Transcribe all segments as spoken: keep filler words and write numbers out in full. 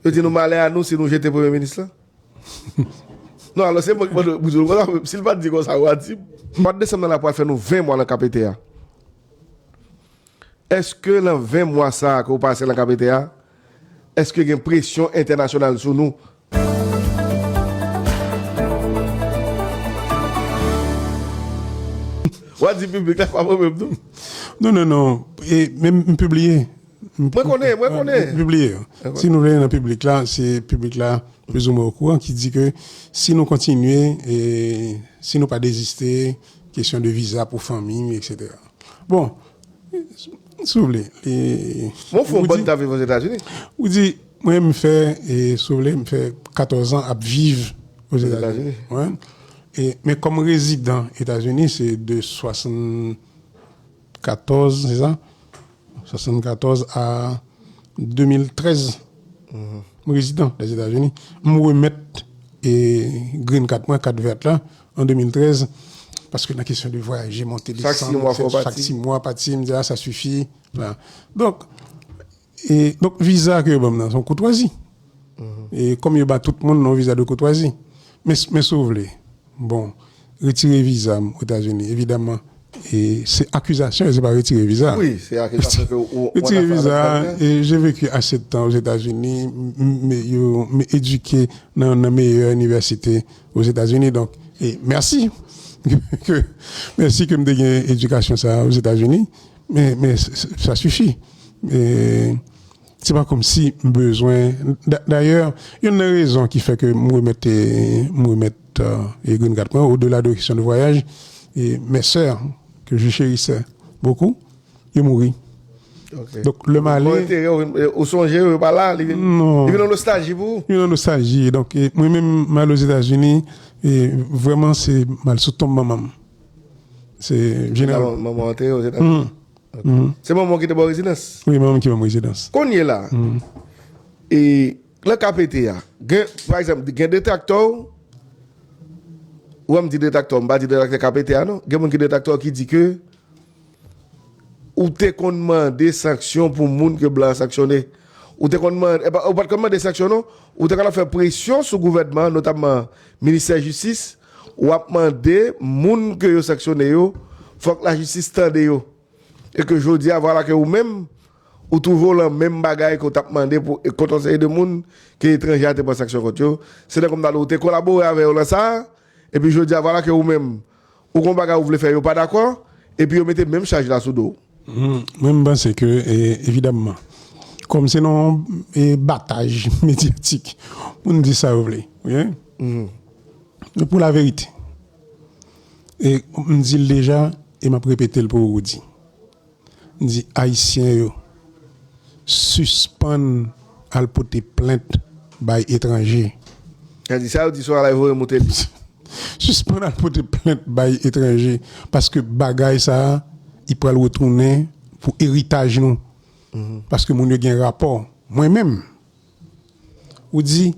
Yo di nou malè a nou si nou jete premye minis lan. Non, alò se mwen ki mande w pou di w konsa, si l pa t di konsa, w a di m. Mwa desanm nan la pral fè nou ven mwa nan K P T A. Èske nan ven mwa sa a ke w pase nan K P T A, èske gen presyon entènasyonal sou nou? W a di piblik la pa mwen menm tou. Non, non, non. E, men m pibliye. Mwen konnen, mwen konnen. M pibliye yo. Si nou vle nan piblik la, se piblik la plizoumwen okouran ki di ke si nou kontinye, e, si nou pa deziste, kesyon de viza pou fanmi, etsetera. Bon, si w vle. Bon, fè yon bòn ta viv Ozetazini. Ou di, mwen, m fè, e, si w vle, m fè katòz an ap viv Ozetazini. Ozetazini. E, men kòm rezidan Etazini, se de swasann katòz, se sa? Swasann katòz a de mil trèz. Mwen rezidan Lèzetazini. Mwen remèt e green card mwen, kat vèt la, an de mil trèz. Paske nan kesyon de vwayaje, monte, desann, chak sis mwa, pati, m di, a, sa sifi. Donk, e, donk, viza ke yo ban m nan, se yon koutwazi. E kòm yo ba tout moun yon viza de koutwazi. Men, men si w vle, bon, retire viza m Etazini, evidaman, e se akizasyon, se pa retire viza. Wi, se akizasyon ke ou, ou... Retire viza, e j'ai vécu assez de temps aux États-Unis, m, m, m, yo, m edike nan, nan meyè inivèsite Ozetazini, donk, e mèsi. Ke, ke, mèsi ke m te gen edikasyon sa a Ozetazini, men, men s, s, sa sifi. E, Se pa kòmsi m bezwen. Da, dayè, youn nan rezon ki fè ke m remèt, e, m remèt, e, e green card mwen, au-delà de question de voyage, e mes sœurs, que je chérissais beaucoup, yo mouri. Donk, lè m ale... Bon, enterè, ou, ou sonje yo, yo pa la, li vin, li vin yon nostalji pou ou. Li vin yon nostalji. Donk, e, mwen menm, m al Ozetazini, e vrèman, se m al sou tonm manman m. Se jeneral. Manman w antere Ozetazini? Se manman w ki te ba w rezidans? Wi, manman m ki ban m rezidans. Kounye la, e, nan K P T A, gen, pa egzanp, gen detraktè w, ou wè m di detraktè w, m pa di detraktè K P T A non, gen moun ki detraktè w ki di ke ou te konn mande sanksyon pou moun ke blan an sanksyone. Ou te konn mande, e pa, ou pa t konn mande sanksyon non, ou te konn ap fè presyon sou gouvènman an, notamman ministè jistis, w ap mande moun ke yo sanksyone yo, fòk lajistis tande yo. E ke jodi a, vwala ke ou menm, ou twouve w lan menm bagay ke w t ap mande pou, e, kont yon seri de moun ke etranje a te pran sanksyon kont yo. Se tankou m ta di w, ou te kolabore avè yo lan sa a, epi jodi a, vwala ke ou menm, ou gen yon bagay ou vle fè, yo pa dakò, epi yo mete menm chaj la sou do w. Mwen, m panse ke, e, evidamman, kòm se nan yon, e, bataj medyatik, moun di sa yo vle, wi. Men pou laverite, e m di l deja, e m ap repete l pou Roody. M di Ayisyen yo, sispann al pote plent bay etranje. Sa di sa yo di sou alay voye moute li. Sispann al pote plent bay etranje, paske bagay sa a, li pral retounen pou eritaj nou. Paske moun yo gen rapò. Mwen menm, ou di,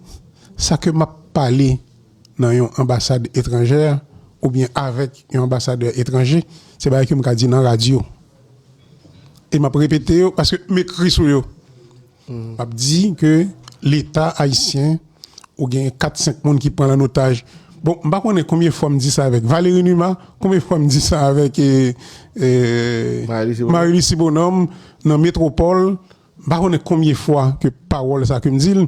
sa ke m ap pale nan yon anbasad etranjè, oubyen avèk yon anbasadè etranje, se bagay ke m ka di nan radyo. E m ap repete yo, paske m ekri sou yo. M ap di ke Leta ayisyen, ou gen kat, senk moun ki pran l an otaj. Bon, m pa konnen konbyen fwa m di sa avèk Valéry Numa, konbyen fwa m di sa avèk, e, e, Marie Lucie Bonhomme nan Metwopòl. M pa konnen konbyen fwa ke pawòl sa ke m di l,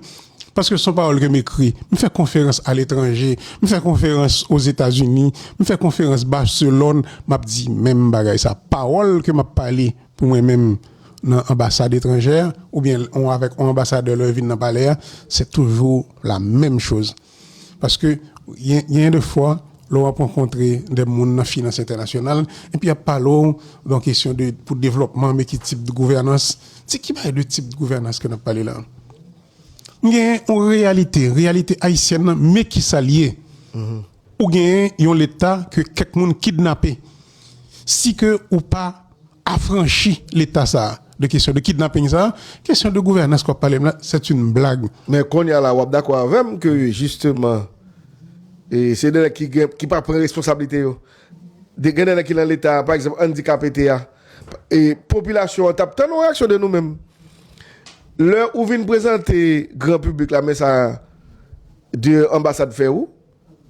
paske se yon pawòl ke m ekri. M fè konferans aletranje, m fè konferans Ozetazini, m fè konferans Baselòn, m ap di menm bagay sa. Pawòl ke m ap pale pou mwen menm nan anbasad etranjè, oubyen on avèk on anbasadè lè yo vin nan palè a, se toujou la menm choz. Paske, gen, gen de fwa, lè w ap rankontre de moun nan finans entènasyonal, epi y ap pale w de yon kesyon de, pou devlòpman, men ki tip de gouvènans. Se ki bagay de tip de gouvènans ke n ap pale la? M gen yon reyalite, reyalite ayisyèn nan, men ki sa l ye. Ou gen yon leta ke kèk moun kidnape. Si ke ou pa afranchi leta sa a de kesyon de kidnaping sa a, kesyon de gouvènans k w ap pale m la, c'est une blague. Men kounye a la, w ap dakò avè m ke, jisteman, e, se de nèg ki gen, ki pa pran responsablite yo. De, gen de nèg ki nan leta a, pa egzanp, ann di K P T A. E popilasyon an t ap tann yon reyaksyon de nou menm. Lè ou vin prezante gran piblik la, men sa de anbasad fè ou,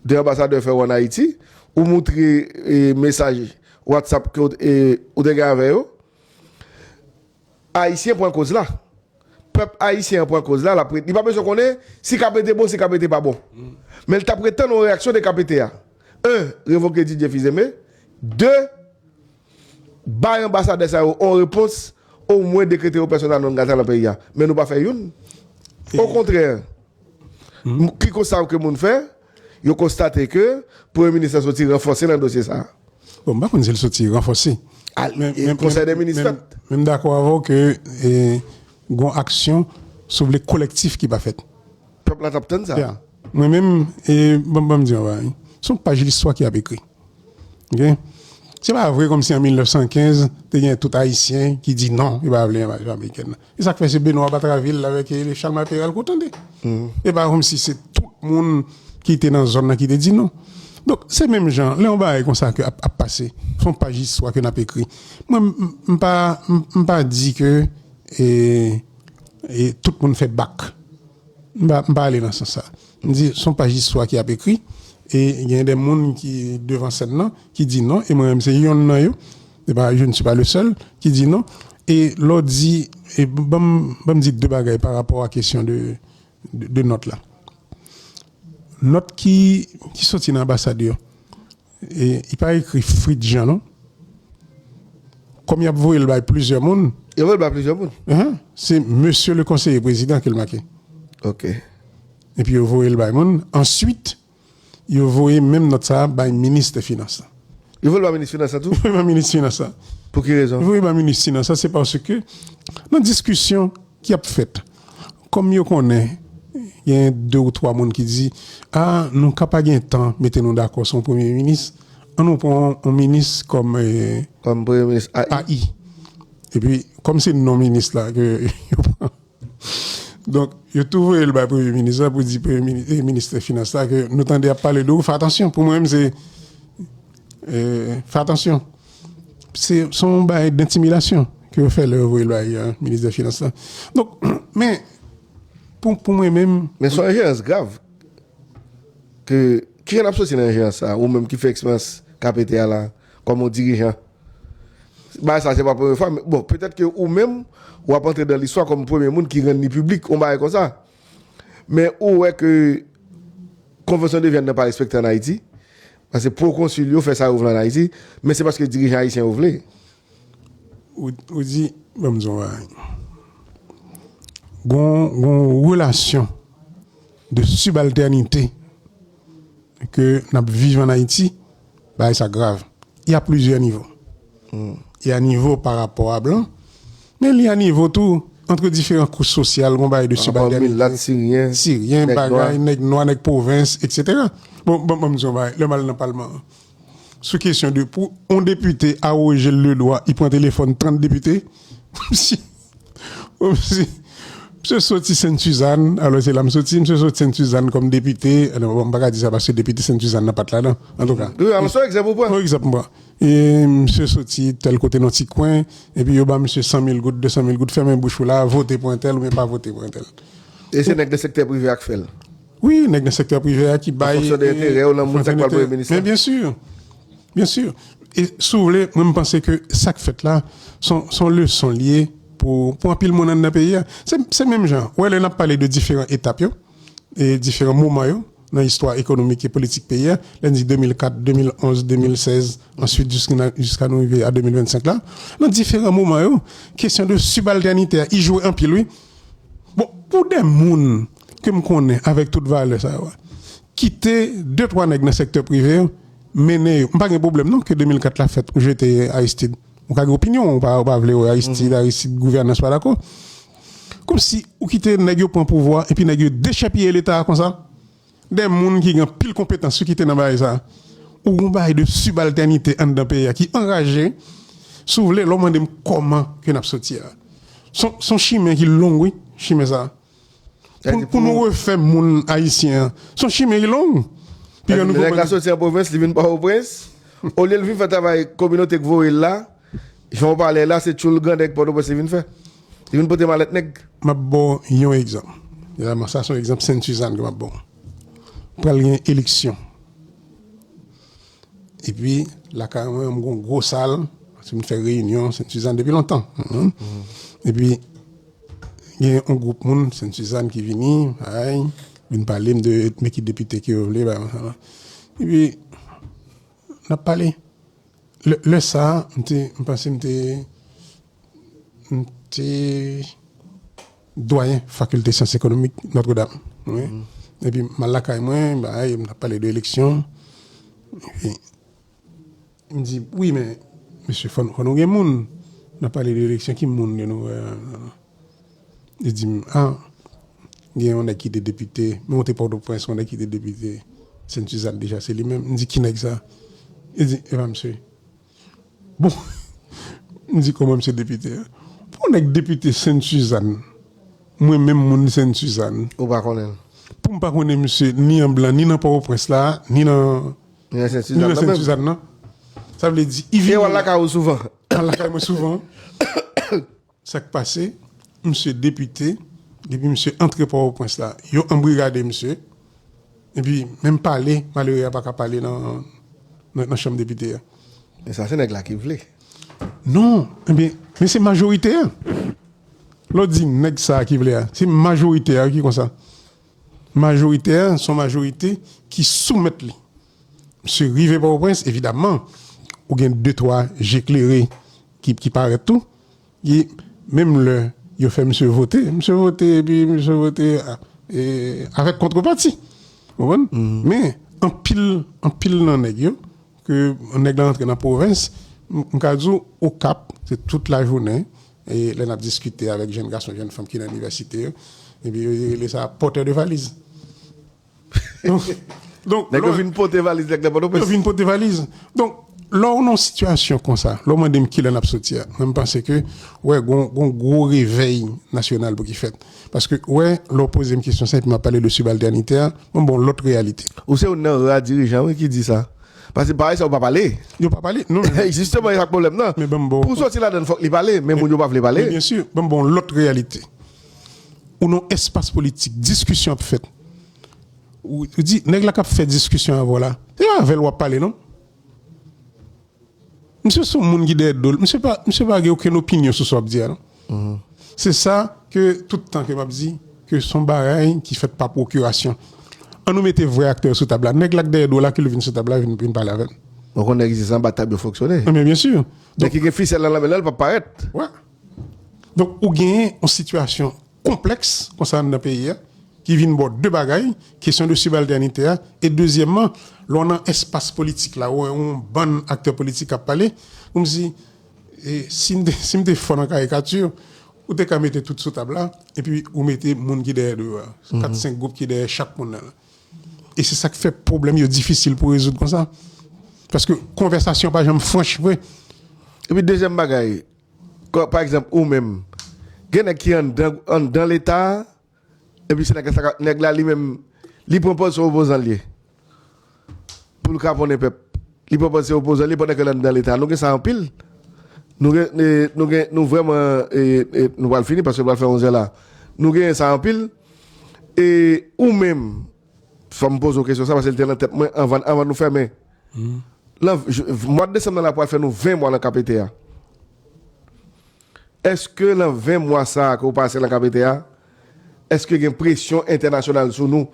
de anbasadè fè ou ann Ayiti, ou moutre e, mesaj WhatsApp ke ou, e, ou te gen avè yo, Ayisyen pran koz la. Pèp ayisyen an pran koz la, l ap ret. Li pa bezwen konnen si K P T bon, si K P T pa bon. Men l t ap ret tann yon reyaksyon de K P T a. En, revoke Didier Fils-Aimé. De, bay anbasadè sa yo yon repons, omwen dekrete yo persona non grata nan peyi a. Men nou pa fè youn. Okontrè, m- ki konsta ke moun fè, yo konstate ke premye minis la soti ranfòse nan dosye sa a. Bon, m pa konn si l soti ranfòse. Al, Men- e, men- Konsèy men- dè minis men- fèt. Men m dakò avè w ke e, gon aksyon, si w vle, kolektif ki pa fèt. Pèp la t ap tann sa. Ya. Mwen menm, e, ban, ban m di w yon bagay. Se yon paj listwa ki ap ekri. Ok? Se pa vre kòmsi an mil nèf san kenz, te gen tout Ayisyen ki di non, yo pa vle envazyon amerikèn nan. E sa k fè se Benoît Batraville avèk, e, Charles Péral ke w tande. E pa kòmsi se tout moun ki te nan zòn nan ki te di non. Donk, se menm jan, lè yon bagay konsa ke ap, ap pase, se yon paj istwa ke n ap ekri. Mwen, m, m pa, m, m pa di ke, e, e tout moun fè bak. M pa, m pa ale nan sans sa. M di, se yon paj istwa ki ap ekri, e gen de moun ki devan sèn nan, ki di non, e mwen menm se yonn nan yo, e pa, je ne suis pas le seul, ki di non. E lè w di, e ban m, ban m di de bagay pa rapò a kesyon de, de, de nòt la. Nòt ki, ki soti nan anbasad yo, e, li pa ekri Fritz Jean, non. Kòm y ap voye l bay plizyè moun. Yo voye l bay plizyè moun. Ahan, se Monsieur le Conseiller Président ke l make. Ok. Epi yo voye l bay moun. Answit, yo voye menm nòt sa a bay minis de finans la. Yo voye l bay minis finans la tou? Yo voye bay minis finans la. Pou ki rezon? Yo voye bay minis finans la, se paske nan diskisyon ki ap fèt, kòm yo konnen, gen de ou twa moun ki di, a, nou ka pa gen tan mete nou dakò sou yon premye minis, an nou pran yon minis kòm, e, Kòm premye minis A I. A I. Epi, kòm se non minis la ke yo pran. Donk, yo tou voye l bay premye minis la pou di premye minis, e, ministè finans la ke nou tande ap pale de ou, fè atansyon. Pou mwen menm, se, e, fè atansyon. Se, se yon bagay dentimidasyon ke yo fè lè yo voye l bay, e, minis de finans la. Donk, men, pou, pou mwen menm. Men se yon enjerans grav. Ke, kijan n ap soti nan enjerans sa a? Ou menm ki fè eksperyans K P T a la, kòm yon dirijan. Bagay sa, se pa premye fwa, men, bon, petèt ke ou menm, w ap antre dan listwa kòm premye moun ki rann li piblik, yon bagay konsa. Men ou wè ke Konvansyon de Vyèn nan pa respekte ann Ayiti, paske pwokonsil yo fè sa yo vle ann Ayiti, men se paske dirijan ayisyen yo vle. Ou, ou di, ban m di w yon bagay. Gon, gon relasyon de sibaltènite ke n ap viv ann Ayiti, bagay sa grav. Y a plizyè nivo. Y a nivo pa rapò a blan, men li a nivo tou antre diferan kouch sosyal, gon bagay de sibaltènite. Milat, siryen, siryen, nèg nwa, bagay, nèg nwa, nèg pwovens, etsetera. Bon, bon, bon, m di yon bagay, lè m al nan palman an. Sou kesyon de pou yon depite awoje l de dwa, li pran telefòn trant depite. Kòmsi, kòmsi, misye soti Sent Sizàn, alò se la m soti, misye soti Sent Sizàn kòm depite, alò, bon, m pa ka di sa paske depite Sent Sizàn nan pa t ladan, antouka. Wi, alò, se yon egzanp ou pran. Yon egzanp m pran. E misye soti tèl kote nan ti kwen, epi yo ba misye san mil goud, de san mil goud, fèmen bouch ou la, vote pou entèl oubyen pa vote pou entèl. E se nèg nan sektè prive a k fè l. Wi, nèg nan sektè prive a ki bay, an fonksyon de enterè yo, nan moun sa k pral premye minis la. Men byen si, byen si. E si w vle, mwen m panse ke sa k fèt la, se yon, se yon leson l ye pou, pou anpil moun anndan peyi a. Se, se menm jan. Ou wè, lè n ap pale de diferan etap yo, e diferan moman yo, nan istwa ekonomik e politik peyi a, lè n di de mil kat, de mil onz, de mil sèz, answit jiska, jiska nou rive a de mil vennsenk la, nan diferan moman yo, kesyon de sibaltènite a, li jwe anpil, wi. Bon, pou de moun ke m konnen avèk tout valè sa yo, kite de, twa nèg nan sektè prive yo, mennen yo. M pa gen pwoblèm non ke de mil kat la fèt, ou jete Aristide. Ou ka gen opinyon, ou pa, ou pa vle wè Aristide, Aristide, gouvènans pa dakò. Kòmsi ou kite nèg yo pran pouvwa, epi nèg yo dechèpiye Leta a konsa. De moun ki gen anpil konpetans yo ki te nan bagay sa. Ou gon bagay de sibaltènite anndan peyi a ki anraje. Si w vle, lè w mande m kòman ke n ap soti a. Se yon, se yon chimen ki long, wi, chimen sa. Pou, pou nou refè moun ayisyen an, se yon chimen ki long. Nèg la soti an pwovens, li vin Pòtoprens. Olye l vin fè travay kominote k voye l la, jan w pale la, se tchoul grandèg Pòtoprens li vin fè. Li vin pote malèt nèg. M ap ba w yon egzanp. Sa se yon egzanp Sent Sizàn ke m ap ba w. Pral gen eleksyon. Epi, lakay mwen, m gon gwo sal, paske m fè reyinyon Sent Sizàn depi lontan. Epi, gen yon gwoup moun Sent Sizàn ki vini, ay, vin pale m de men ki depite ke yo vle. Epi, n ap pale. Lè sa, m te, m panse m te, m te dwayen fakilte syans ekonomik Notre Dame. Epi m al lakay mwen, bagay, m t ap pale de eleksyon. Epi m di, wi, men, mesye, fò nou gen moun. N ap pale de eleksyon, ki moun ke nou wè? Li di m, a, gen yon nèg ki te depite, mwen te Pòtoprens, yon nèg ki te depite Sent Sizàn deja, se li menm. M di, ki nèg sa? Li di, e pa misye. Bon, m di, kòman misye depite a? Pou yon nèg depite Sent Sizàn, mwen menm moun Sent Sizàn. Ou pa konnen l. Pou m pa konnen misye, ni an blan, ni nan Pòtoprens la, ni nan. Ni nan Sent Sizàn nan. Sa sa vle di, i vini. E w al lakay ou souvan? Al lakay mwen souvan. Sa k pase, misye depite, depi misye antre Pòtoprens la, yo anbrigade misye, epi menm pale, malere a pa ka pale nan, nan, nan chanm depite a. Men sa se nèg la ki vle. Non, ebyen, men se majorite a. Lè w di nèg sa a ki vle a, se majorite a ki konsa. Majorite a, se yon majorite ki soumèt li. Misye rive Pòtoprens, evidamman, ou gen de twa je klere ki, ki parèt tou. Menm lè yo fè misye vote, misye vote epi misye vote avèk kontrepati. Ou konprann? Men anpil, anpil nan nèg yo, ke nèg la rantre nan pwovens, m ka di w, Okap, se tout lajounen, e lè n ap diskite avèk jèn gason, jèn fanm ki nan inivèsite yo, epi yo rele sa pòtè de valiz. Donk, nèg yo vin pote valiz nèg nan Pòtoprens. Yo vin pote valiz. Donk, lè w nan yon sitiyasyon konsa, lè w mande m kilè n ap soti a, mwen m panse ke, wè, gon, gon gwo revèy nasyonal pou ki fèt. Paske, wè, lè w poze m kesyon sa, epi m ap pale de sibaltènite a, mwen bon lòt reyalite. Ou se youn nan ra dirijan, wi, ki di sa. Paske parèy sa yo pa pale. Yo pa pale, non. Jisteman, e sa k pwoblèm nan. Men ban m bon. Pou soti ladan l, fòk li pale, men moun yo pa vle pale. Men byen si, ban m bon lòt reyalite. Ou nan espas politik, diskisyon ap fèt. Ou, ou di, nèg la k ap fè diskisyon avè w la, se pa avè l w ap pale, non? Misye se yon moun ki dèyè do l. Misye pa, misye pa gen okenn opinyon sou sa w ap di a, non? Se sa ke tout tan ke m ap di, ke se yon bagay ki fèt pa pwokirasyon. An nou mete vrè aktè yo sou tab la. Nèg la k dèyè do w la, ke l vin sou tab la, vin, vin pale avè m. Ou konnen nèg ki se anba tab yo fonksyone. Men byen si. Nèg ki gen fisèl nan lanmen l, l p ap parèt. Donk, ou genyen yon sitiyasyon konplèks konsa anndan peyi a, ki vin ba w de bagay, kesyon de sibaltènite a, e dezyèmman, lè w nan espas politik la, ou wè yon bann aktè politik k ap pale, kòmsi, e, si m te, si m te fò nan karikati, ou te ka mete tout sou tab la, epi ou mete moun ki dèyè do yo a, kat, senk gwoup ki dèyè chak moun nan la. E se sa k fè pwoblèm yo difisil pou rezoud konsa. Paske konvèsasyon pa janm franch vre. Epi dezyèm bagay, pa egzanp, ou menm, gen nèg ki anndan, anndan Leta a, epi se nèg la, nèg la li menm, li pran pòz se opozan l ye. Pou l kaponnen pèp. Li pran pòz se opozan l ye pandan ke l anndan Leta. Nou gen sa anpil. Nou gen, nou gen, nou vrèman, nou pral fini paske nou pral fè onzè la. Nou gen sa anpil. E ou menm, fò m poze w kesyon sa paske l te nan tèt mwen anvan, anvan nou fèmen. Nan mwa desanm nan la pral fè nou ven mwa nan K P T a. Èske nan ven mwa sa a ke w pase nan K P T a, èske gen presyon entènasyonal sou nou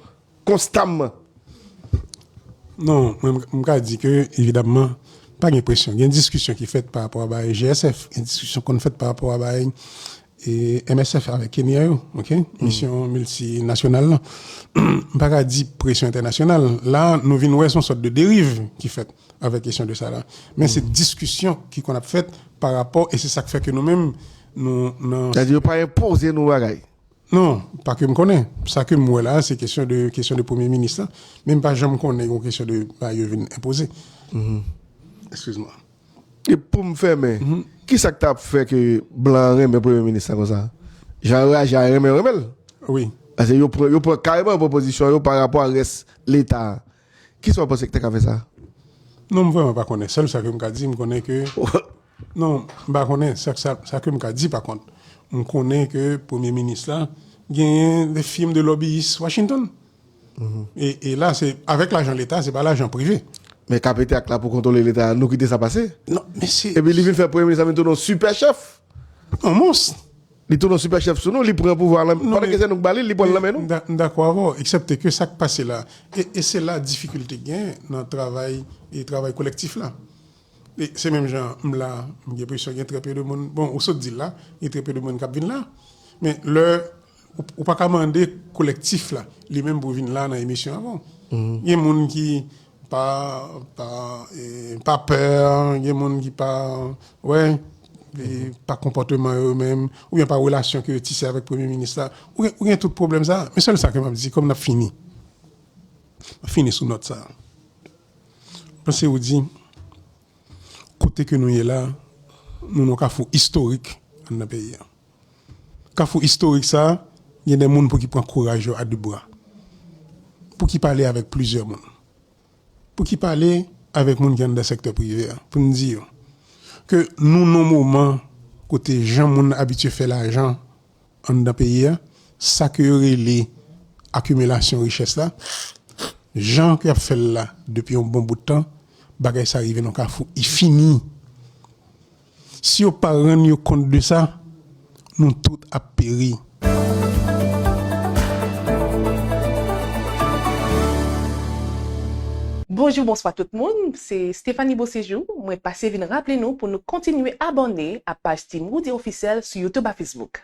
konstamman? Non, mwen, m ka di ke, evidamman, pa gen presyon. Gen diskisyon ki fèt pa rapò a bagay G S F, gen diskisyon konn fèt pa rapò a bagay e M S F avèk Kenya yo, ok? Misyon miltinasyonal lan. M pa ka di presyon entènasyonal. La, nou vin wè se yon sòt de deriv ki fèt avèk kesyon de sa la. Men se diskisyon ki konn ap fèt pa rapò, e se sa k fè ke nou menm, nou nan. Sa di yo pa enpoze nou bagay. Non, pa ke m konnen. Sa ke m wè la, se kesyon de, kesyon de premye minis la. Men m pa janm konnen yon kesyon de bagay yo vin enpoze. Eskize mwen. E pou m fèmen, kisa k t ap fè ke blan an renmen premye minis la konsa? Jan yo reyaji a, renmen yo renmen l. Wi. Paske yo pran, yo pran kareman pwopozisyon yo pa rapò a rès Leta a. Kisa w panse ki te ka fè sa? Non, m vrèman pa konnen. Sèl sa ke m ka di, m konnen ke. Non, m pa konnen. Sa, sa, sa ke m ka di, pa kont, M konnen ke premye minis la genyen de firm de lobbyist Washington. E, e la, se avèk lajan Leta, se pa lajan prive. Men K P T ak la pou kontwole Leta, nou kite sa pase. Non, men se. Epi li vin fè premye minis la, vin tounen yon sipè chèf. An mons. Li tounen yon sipè chèf sou nou, li pran pouvwa lan. Pandan ke se nou k ba li, li pran l nan men nou. M dakò avè w, eksepte ke sa k pase la. E, e se la difikilte gen nan travay, e travay kolektif la. E se menm jan m la, m gen enpresyon gen trè pe de moun, bon, ou sot di l la, gen trè pe de moun k ap vin la. Men lè ou, ou pa ka mande kolektif la, li menm pou vin la nan emisyon an. Gen moun ki pa, pa, eh, pa pè, gen moun ki pa, wè, eh, pa konpòteman yo menm, oubyen pa relasyon ke yo tise avèk premye minis la. Ou gen, ou gen tout pwoblèm sa. Men sèl sa ke m ap di, kòm n ap fini. M ap fini sou nòt sa. Panse ou di, kote ke nou ye la, nou nan kafou istorik anndan peyi a. Kafou istorik sa, gen de moun pou ki pran kouraj yo a de bra. Pou ki pale avèk plizyè moun. Pou ki pale avèk moun ki anndan sektè prive a. Pou n di yo ke nou nan moman kote jan moun abitye fè lajan anndan peyi a, sa ke yo rele akimilasyon richès la, jan ke y ap fè l la depi yon bon bout tan, bagay sa rive nan kafou, li fini. Si yo pa rann yo kont de sa, nou tout ap peri. Bonjou, bonswa tout moun, se Stephanie Beauséjour. Mwen pase vin raple nou pou nou kontinye abòne a paj Team Woody Officiel sou YouTube ak Facebook.